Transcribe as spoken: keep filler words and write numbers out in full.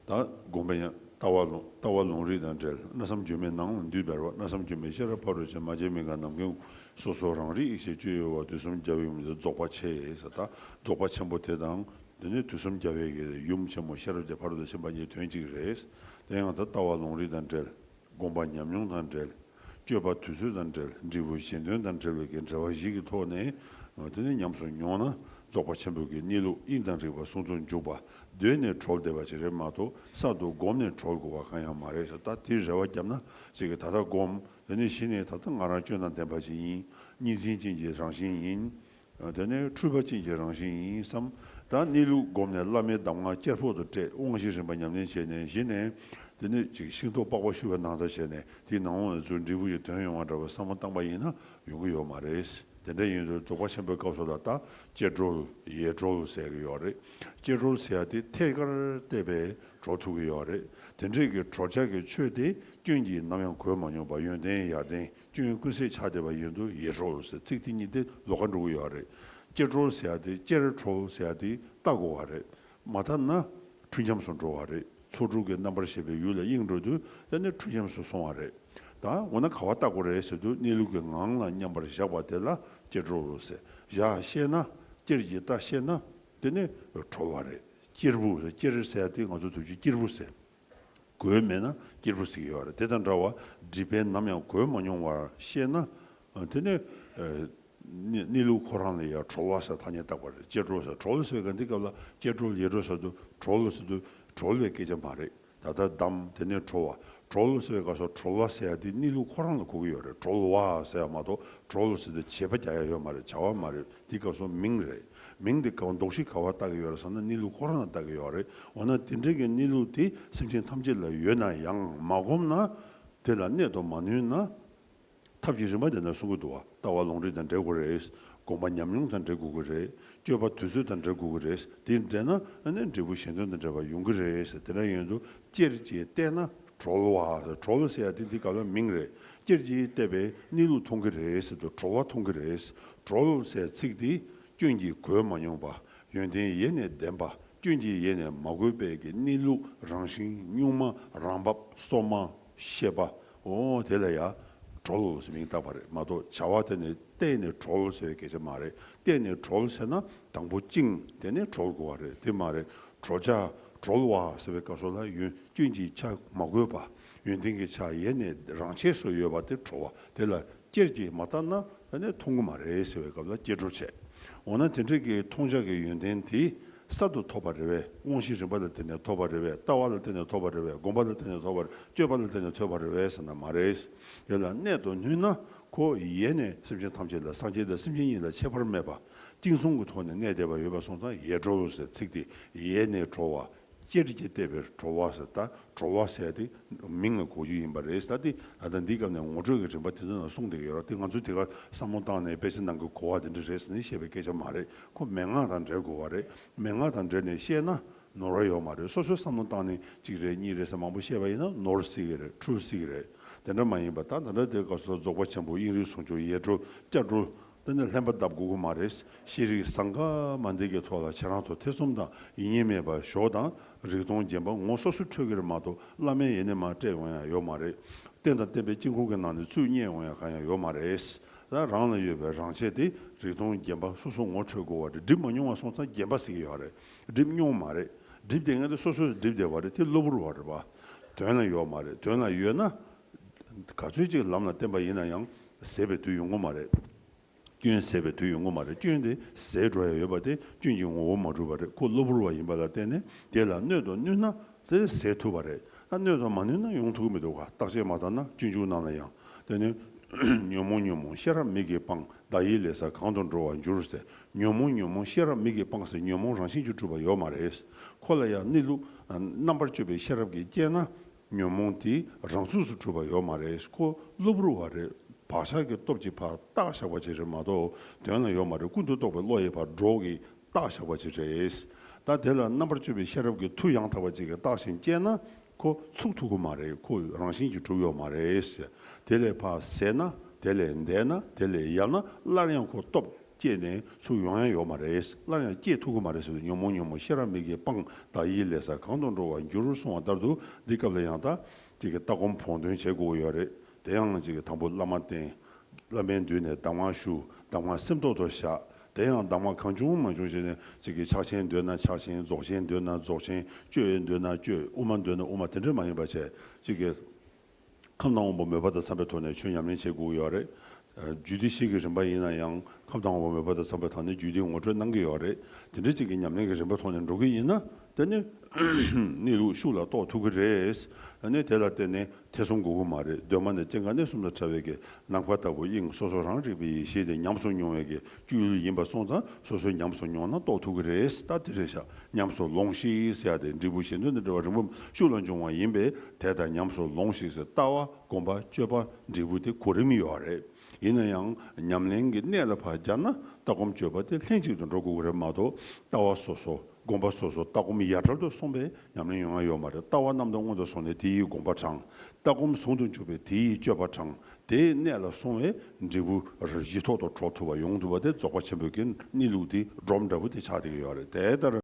ད་སྒོམ་པ་ཡང་ལྟ་བ་ལུང་ལྟ་བ་ལུང་རིགས་དང་འབྲེལ། སྨྲ་བསམ་བརྗོད་མེད་ནང་ལ་འདུས་པར་བ། སྨྲ་བསམ་བརྗོད་མེད་ཤེས་རབ་ཕ་རོལ་ཕྱིན། མ་སྐྱེས་མི་འགག་ནམ་མཁའི་སོ་སོ་རང་རིག་ཡེ་ཤེས་སྤྱོད་ཡུལ་བ། དུས་གསུམ་རྒྱལ་བའི་ཡུམ་ལ་རྫོགས་པ་ཆེ་ཟེར། ད་རྫོགས་པ་ཆེན་པོ་དེ་དང་དེ་ནི་དུས་གསུམ་རྒྱལ་བའི་གི་ཡུམ་ཆེན་མོ་ཤེས་རབ་ཀྱི་ཕ་རོལ་ཏུ་ཕྱིན་པ་གཉིས་དོན་གཅིག་རེད། དེ་ཡང་ད་ལྟ་བ་ལུང་རིགས་དང་འབྲེལ། སྒོམ་པ་ཉམས་མྱོང་དང་འབྲེལ། སྤྱོད་པ་དུས་ཚོད་དང་འབྲེལ། འབྲས་བུ་གཞན་དོན་དང་འབྲེལ་བའི་གི་འབྲེལ་བ་བཞི་གི་ཐོག་ནས་དེ་ནི་ཉམས་སུ་མྱོང་ན་རྫོགས་པ་ཆེན་པོའི་གི་གནས་ལུགས་དབྱིངས་དང་རིག་པ་ཟུང་དུ་འཇུག་པ། གདོད་ནས་གྲོལ་བསྡད་པ་ཅིག་རེད་མ་གཏོགས་གསར་དུ་སྒོམ་ནས་གྲོལ་དགོས་པ་གང་ཡང་མ་རེད་ཟེར། ད་དེ་རེ་བ་བརྒྱབ་ན་ཅིག་གི་ད་ལྟ་སྒོམ། དེ་ནས་གཞི་ནས་ད་ལྟ་ང་རང་སྐྱོན་དང་ལྡན་པ་ཅིག་ཡིན། གཉིས་འཛིན་ཅན་གྱི་རང་བཞིན་ཡིན། དེ་ནས་འཁྲུལ་པ་ཅན་གྱི་རང་བཞིན་ཡིན་བསམ། ད་གནས་ལུགས་བསྒོམས་ནས་བླ་མའི་གདམས་ངག་གཅེར་ཕུད་དུ་སྤྲད། དབང་བཞི་རིམ་པ་ཉམས་ལེན་བྱས་ནས་གཞི་ནས་དེ་ནས་ཅིག་ཤིང་ཏོག་པགས་པ་བཤུ་བའི་ནང་ལྟར་བྱས་ནས་དེའི་ནང་ལ་ཚུར་འབྲས་བུ་ཡི་དོན་ཡོང་བ་འདྲ་བའི་བསམ་བློ་བཏང་པ་ཡིན་ན་ཡོང་གི་ཡོད་མ་རེད། དེ་འདྲ་ཡིན་དུས་རྫོགས་པ་ཆེན་པོའི་སྐབས་སུ་ལ་ད་གཅེར་གྲོལ་ཡལ་གྲོལ་ཟེར་གྱི་ཡོད་རེད། གཅེར་གྲོལ་ཟེར་ཡ་དེ་ཐད་ཀར་བལྟས་པས་གྲོལ་ཐུབ་ཀྱི་ཡོད་རེད། དེ་འདྲས་ཀྱི་གྲོལ་བྱ་གི་ཆོས་དེ་སྐྱོན་གྱིས་ནམ་ཡང་གོས་མ་མྱོང་བ། ཡོན་ཏན་ཡར་ལྡན། སྐྱོན་ཀུན་ཟད་ཆགས་བསྡད་པ་ཡིན་དུས་ཡལ་གྲོལ་ཟེར། ཚིག་དེ་གཉིས་དེ་ལོགས་ཀ་འགྲོ་གི་ཡོད་རེད། གཅེར་གྲོལ་ཟེར་ཡ་དེ་གཅེར་གྲོལ་ཟེར་ཡ་དེ་ལྟ་དགོས་པ་རེད། མ་ལྟ་ན་འཁྲུལ་འཁྱམས་སུ་འགྲོ་བ་རེད། ཚོགས་དྲུག་གི་རྣམ་པར་ཤེས་པའི་ཡུལ་ལ་གཡེང་འགྲོ་དུས་དེ་ནི་འཁྲུལ་འཁྱམས་སུ་སོང་བ་རེད། ད་འོ་ན་ག་བ་ལྟ་དགོས་རེད་ཟེར་དུས་གནས་ལུགས་ཀྱི་ངང་ལ་མཉམ་པར་བཞག་པ་དེ་ལ་གཅེར་གྲོལ་ཟེར། བཞག་ཤེས་ན། གཅེར་གྱིས་ལྟ་ཤེས་ན་དེ་ནི་གྲོལ་བ་རེད། གཅེར་བུ་ཟེར། གཅེར་ཟེར་ཡ་དེ་ང་ཚོ་ཐུགས་རྗེ་གཅེར་བུ་ཟེར། གོས་མེད་ན་གཅེར་བུ་ཟེར་གྱི་ཡོད་རེད། དེ་དང་འདྲ་བ་སྒྲིབ་པས་ནམ་ཡང་གོས་མ་མྱོང་བར་ཤེས་ན། དེ་ནི་གནས་གནས་ལུགས་ཁོ་རང་ལ་ཡང་གྲོལ་བ་ཟེར་ཐ་སྙད་བཏགས་པ་རེད། གཅེར་གྲོལ་ཟེར། གྲོལ་ཟེར་བའི་ག་འདི་སྐབས་ལ་གཅེར་གྲོལ་ཡལ་གྲོལ་ཟེར་དུས་གྲོལ་ཟེར་དུས་གྲོལ་བའི་སྐད་ཆ་མ་རེད། ད་ལྟ་བསྡམས་དེ་ནས་གྲོལ་བ། གྲོལ་ཟེར་བའི་སྐབས་སུ་གྲོལ་བ་ཟེར་ཡ་དེ་གནས་ལུགས་ཁོ་རང་ལ་གོ་གི་ཡོད་རེད། གྲོལ་བ་ཟེར་ཡ་མ་གཏོགས་གྲོལ་ཟེར་དུས་བྱེད་པ་རྒྱག་ཡ་ཡོད་མ་རེད། བྱ་བ་མ་རེད། དེ་སྐབས་སུ་མིང་རེད། མིང་དེ་ག་བ་འདོགས་གཞི་ག་བ་བཏགས་ཀྱི་ཡོད་རེད་ཟེར་ན་གནས་ལུགས་ཁོ་རང་ལ་བཏགས་ཀྱི་ཡོད་རེད། འོ་ན་དེ་འདྲའི་གི་གནས་ལུགས་དེ་སེམས་ཅན་ཐམས་ཅད་ལ་ཡོད་ན་ཡང་མ་གོམས་ན། དེ་ལ་གནད་དུ་མ་བསྣུན་ན། ཐབས་ཀྱི་རིམ་པ་དེ་འདྲ་གསུང་གི་འདུག་བ། ལྟ་བ་ལུང་རིགས་དང་འབྲེལ་དགོས་རེད། སྒོམ་པ་ཉམས་མྱོང་དང་འབྲེལ་དགོས་ཀྱི་རེད། སྤྱོད་པ་དུས་ཚོད་དང་འབྲེལ་དགོས་ཀྱི་རེད། དེ་འདྲ་ན་ཨ་ནི་འབྲས་བུ་གཞན་དོན་དང་འབྲེལ་བ་ཡོང་གི་རེད་ཟེར། དེ་འདྲ་ཡོང་དུས་གཅེར་གྱིས་བལྟས་ན་གྲོལ་བ། གྲོལ་ཟེར་ཡ་དེ་འདི་ག་ལ་མིང་རེད། གཅེར་གྱིས་བལྟས་པས་གནས་ལུགས་མཐོང་གི་རེད་ཟེར་དུས་གྲོལ་བ་མཐོང་གི་རེད། གྲོལ་ཟེར་ཚིག་འདི་སྐྱོན་གྱིས་གོས་མ་མྱོང་བ། ཡོན་ཏན་ཡེ་ནས་ལྡན་པ། སྐྱོན་གྱིས་ཡེ་ནས་མ་གོས་པའི་གི་གནས་ལུགས་རང་བཞིན་གཉུག་མ་རང་བབས་སོ་མ་ཤེས་པ། འོ་དེ་ལ་ཡ་གྲོལ་ཟེར་མིང་བཏགས་པ་རེད་མ་གཏོགས་བྱ་བ་དེ་ནི་བལྟས་ནས་གྲོལ་ཟེར་བའི་སྐད་ཆ་མ་རེད། བལྟས་ནས་གྲོལ་ཟེར་ན་དང་པོ་བཅིངས་དེ་ནས་གྲོལ་དགོས་པ་རེད། དེ་མ་རེད། གྲོལ་བྱ་གྲོལ་བ་ཟེར་བའི་སྐབས་སུ་ལ་ཡོན་སྐྱོན་གྱི་ཆ་མ་གོས་པ། ཡོན་ཏན་གྱི་ཆ་ཡེ་ནས་རང་ཆས་སུ་ཡོད་པ་དེ་གྲོལ་བ། དེ་ལ་གཅེར་གྱིས་མ་བལྟས་ན་ཨ་ནི་མཐོང་གི་མ་རེད་ཟེར་བའི་སྐབས་ལ་གཅེར་གྲོལ་བྱས། འོ་ན་དེ་འདྲའི་གི་མཐོང་བྱ་གི་ཡོན་ཏན་དེ་གསར་དུ་ཐོབ་པ་རེད་བས། དབང་བཞི་རིམ་པ་ལ་བརྟེན་ནས་ཐོབ་པ་རེད་བས། ལྟ་བ་ལ་བརྟེན་ནས་ཐོབ་པ་རེད་བས། སྒོམ་པ་ལ་བརྟེན་ནས་ཐོབ་པ་རེད། སྤྱོད་པ་ལ་བརྟེན་ནས་ཐོབ་པ་རེད་བས་ཟེར་ན་མ་རེད། དེ་ལ་གནད་དུ་བསྣུན་ན་ཁོ་ཡེ་ནས་སེམས་ཅན་ཐམས་ཅད་ལ་སངས་རྒྱས་དང་སེམས་ཅན་གཉིས་ལ་ཁྱད་པར་མེད་པ། བཅིངས་གསུམ་གྱི་ཐོག་ནས་གནས་བསྡད་པ་ཡོད་པ་སོང་ཙང་ཡལ་གྲོལ་ཟེར་ཚིག་དེ་ཡེ་ནས་གྲོལ་བ། གཅེར་གྱིས་བལྟས་པས་གྲོལ་བ་ཟེར། ད་གྲོལ་བ་ཟེར་དེ་མིང་ལ་གོ་རྒྱུ་ཡིན་པ་རེད། ད་དེ་ད་ལྟ་འདིའི་སྐབས་ནས་ངོ་སྤྲོད་ཀྱི་རིམ་པ་དེ་ཚོ་ནང་གསུངས་བསྡད་ཀྱི་ཡོད་རེད། དེ་ང་ཚོས་དེ་ག་བསམ་བློ་བཏང་ནས་དཔེ་ཆ་ནང་གི་གོ་བ་དེ་འདྲ་རེད་ཟེར་ནས་བཤད་པའི་སྐད་ཆ་མ་རེད། ཁོ་མན་ངག་དང་འབྲེལ་དགོས་པ་རེད། མན་ངག་དང་འབྲེལ་ནས་བཤད་ན་ནོར་བ་ཡོད་མ་རེད། སོ་སོའི་བསམ་བློ་བཏང་ནས་གཅིག་རེད་གཉིས་རེད་ཟེར་མང་པོ་བཤད་པ་ཡིན་ན་ནོར་སྲིད་ཀྱི་རེད། འཁྲུལ་སྲིད་ཀྱི་རེད། དེ་འདྲ་མ་ཡིན་པ་ད་ད་ལྟ་དེ་སྐབས་སུ་རྫོགས་པ་ཆེན་པོ་དབྱིངས་རིག་ཟུང་འཇུག་ཡལ་གྲོལ་གཅེར་གྲོལ། དེ་ནས་ལྷན་པ་བརྡབ་དགོས་ཀྱི་མ་རེད། ཤེས་རིག་ཟང་ཀ་མ་འདི་གི་ཐོག་ལ་ཁྱེད་རང་ཚོ་ཐེ་ཚོམ་དང་ཡིད་གཉིས་མེད་པ་ཞོག་དང་། རིག་སྟོང་རྗེན་པ་ངོ་སོ་སོ་འཕྲོད་ཀྱི་རེད་མ་གཏོགས་བླ་མས་ཡེ་ནས་མར་སྤྲད་ཡོང་ཡ་ཡོད་མ་རེད། རྟེན་དང་བརྟེན་པའི་དཀྱིལ་འཁོར་གྱི་ནང་ནས་ཚུར་རྙེད་ཡོང་ཡ་གང་ཡང་ཡོད་མ་རེད། ད་རང་ལ་ཡོད་པའི་རང་ཆས་དེ་རིག་སྟོང་རྗེན་པ་སོ་སོ་ངོ་འཕྲོད་དགོས་པ་རེད། སྒྲིབ་མ་མྱོང་བ་སོང་ཙང་རྗེན་པ་ཟེར་གྱི་ཡོད་རེད། སྒྲིབ་མྱོང་མ་རེད། སྒྲིབ་བསྡད་མཁན་དེ་སོ་སོས་སྒྲིབ་བསྡད་པ་རེད། དེ་གློ་བུར་བ་རེད་པ། དོན་ལ་ཡོད་མ་རེད། དོན་ལ་ཡོད་ན་ག་ཚོད་ཅིག་ལམ་ལ་བརྟེན་པ་ཡིན་ན་ཡང་ཟད་པའི་དུས་ཡོང་གི་མ་རེད། སྐྱོན་ཟད་པའི་དུས་ཡོང་གི་མ་རེད། སྐྱོན་དེ་ཟད་འགྲོ་ཡ་ཡོད་པ་དེ་སྐྱོན་གྱི་ངོ་བོ་མ་གྲུབ་པ་རེད། ཁོ་གློ་བུར་བ་ཡིན་པ་ལ་བརྟེན་ནས་དེ་ལ་སྣོད་དུ་བསྣུན་ན་དེ་ཟད་ཐུབ་པ་རེད། ད་སྣོད་དུ་མ་བསྣུན་ན་ཡོང་ཐུབ་ཀྱི་མི་འདུག་ག། བརྟག་དཔྱད་མ་བཏང་ན་སྤྱོད་འཇུག་ནང་ལ་ཡང་དེ་ནི་ཉོན་མོངས་ཉོན་མོངས་ཤེས་རབ་མིག་གིས་སྤང་། བདག་ཡིད་ལས་ས་གང་དུ་འགྲོ་བར་འགྱུར་ཟེར། ཉོན་མོངས་ཉོན་མོངས་ཤེས་རབ་མིག་གིས་སྤང་ཟེར། ཉོན་མོངས་རང་བཞིན་གྱིས་གྲུབ་པ་ཡོད་མ་རེད། ཁོ་ལ་ཡང་གནས་ལུགས་རྣམ་པར་དཔྱོད་པའི་ཤེས་རབ་ཀྱིས་དཔྱད་ན། ཉོན་མོངས་དེ་རང་ཚུགས་སུ་གྲུབ་པ་ཡོད་མ་རེད། ཁོ་གློ་བུར་བ་རེད། བག་ཆགས་ཀྱི་སྟོབས་ཀྱིས་ཕར་བཏགས་བཞག་པ་ཅིག་རེད་མ་གཏོགས་དོན་ལ་ཡོད་མ་རེད། ཀུན་ཏུ་རྟོག་པའི་བློ་ཡིས་ཕར་སྒྲོ་གིས་བཏགས་བཞག་པ་ཅིག་རེད། ད་དེ་ལ་རྣམ་པར་དཔྱོད་པའི་ཤེས་རབ་ཀྱིས་མཐུ་ཡང་དག་པ་ཅིག་གིས་བརྟགས་ཤིང་དཔྱད་ན་ཁོ་ཚུགས་ཐུབ་ཀྱི་མ་རེད། ཁོ་རང་བཞིན་གྱིས་གྲུབ་ཡོད་མ་རེད། དེ་ལས་ཕར་ཟད་ན་དེ་ལས་འདས་ན་དེ་ལས་ཡལ་ན་སླར་ཡང་ཁོ་སྟོབས་ སྐྱེས་ནས་ཚུར་ཡོང་ཡ་ཡོད་མ་རེད། སླར་ཡང་སྐྱེ་ཐུབ་ཀྱི་མ་རེད་ཟེར་དུས་ཉོན་མོངས་ཉོན་མོངས་ཤེས་རབ་མིག་གིས་སྤང་། བདག་ཡིད་ལས་སུ་གང་དུ་འགྲོ་བར་འགྱུར་གསུངས་པ་ལྟར་དུ། འདི་སྐབས་ལ་ཡང་དག་ཅིག་གི་ལྟ་སྒོམ་བོགས་འདོན་བྱེད་དགོས་ཀྱི་ཡོད་རེད། དེ་ཡང་ཅིག་གི་དང་པོ་བླ་མ་བསྟེན། བླ་མའི་མདུན་ནས་གདམས་ངག་ཞུ། གདམས་ངག་སེམས་ཐོག་ཏུ་བཞག། དེ་ཡང་གདམས་ངག་གང་བྱུང་མང་བྱུང་བྱས་ནས་ཅིག་གི་ཕྱག་ཆེན་འདོན་ན་ཕྱག་ཆེན། རྫོགས་ཆེན་འདོན་ན་རྫོགས་ཆེན། གཅོད་འདོན་ན་གཅོད། དབུ་མ་འདོན་ན་དབུ་མ། དེ་འདྲ་མ་ཡིན་པ་བྱས་ཅིག་གི་ཁམས་དང་དབང་པོ་མོས་པ་དང་འཚམ་པའི་ཐོག་ནས་ཆོས་ཉམས་ལེན་བྱེད་དགོས་ཀྱི་ཡོད་རེད། རྒྱུད་སྡེ་བཞི་གི་རིམ་པ་ཡིན་ན་ཡང་ཁམས་དང་དབང་པོ་མོས་པ་དང་འཚམ་པའི་ཐོག་ནས་རྒྱུད་སྡེ་ངོ་སྤྲོད་གནང་གི་ཡོད་རེད། དེ་འདྲ་ཅིག་གི་ཉམས་ལེན་གྱི་རིམ་པའི་ཐོག་ནས་འགྲོ་གི་ཡིན་ན་དེ་ནི་གནས་ལུགས་ཤུགས་ལ་རྟོགས་ཐུབ་ཀྱི་རེད། ཨ་ནི་དེ་ལ་བརྟེན་ནས་ཐེ་ཚོམ་དགོས་ཀྱི་མ་རེད། གདོད་མ་ནས་སྐྱེ་འགག་གནས་གསུམ་དང་བྲལ་བའི་གི་ནམ་མཁའ་ལྟ་བུ་དབྱིངས་སོ་སོ་རང་རིག་པའི་ཡེ་ཤེས་དེ་ཉམས་སུ་མྱོང་བའི་གི་སྤྱོད་ཡུལ་ཡིན་པ་སོང་ཙང་སོ་སོས་ཉམས་སུ་མྱོང་ན་རྟོགས་ཐུབ་ཀྱི་རེད། ད་དེ་རེད་ཤག་ཉམས་སུ་ལོངས་ཤིག་ཟེར་ཡ་དེ་འབྲས་བུ་གཞན་དོན་དང་འབྲེལ་བ་རིམ་པ་ཤུགས་ལ་འབྱུང་བ་ཡིན་པས། དེ་ལྟར་ཉམས་སུ་ལོངས་ཤིག་ཟེར། ལྟ་བ། སྒོམ་པ། སྤྱོད་པ། འབྲས་བུ་དེ་གོ་རིམ་ཡོད་རེད། ཡིན་ན་ཡང་ཉམས་ལེན་གྱི་གནད་ལ་ཕར་སྦྱར་ན་ལྟ་སྒོམ་སྤྱོད་པ་དེ་ལྷན་ཅིག་ཏུ་འགྲོ་དགོས་ཀྱི་རེད་མ་གཏོགས། ལྟ་བ་སོ་སོ། སྒོམ་པ་སོ་སོ། ལྟ་སྒོམ་ཡ་བྲལ་དུ་སོང་བས་ཉམས་ལེན་ཡོང་ཡ་ཡོད་མ་རེད། ལྟ་བ་རྣམ་དག་སྔོན་དུ་སོང་ནས་དེ་ཡིས་སྒོམ་པ་དྲངས། ལྟ་སྒོམ་ཟུང་དུ་འཇུག་པས་དེ་ཡིས་སྤྱོད་པ་དྲངས། དེའི་གནད་ལ་སོང་བས་འབྲས་བུ་གཞི་ཐོག་ཏུ་གྲོལ་ཐུབ་པ་ཡོང་ཐུབ་པ་དེ་རྫོགས་པ་ཆེན་པོའི་གི་གནས་ལུགས་དེ་སྒྲོམ་འདྲ་པོ་དེ་ཆགས་བསྡད་ཀྱི་ཡོད་རེད། དེ་ལྟར།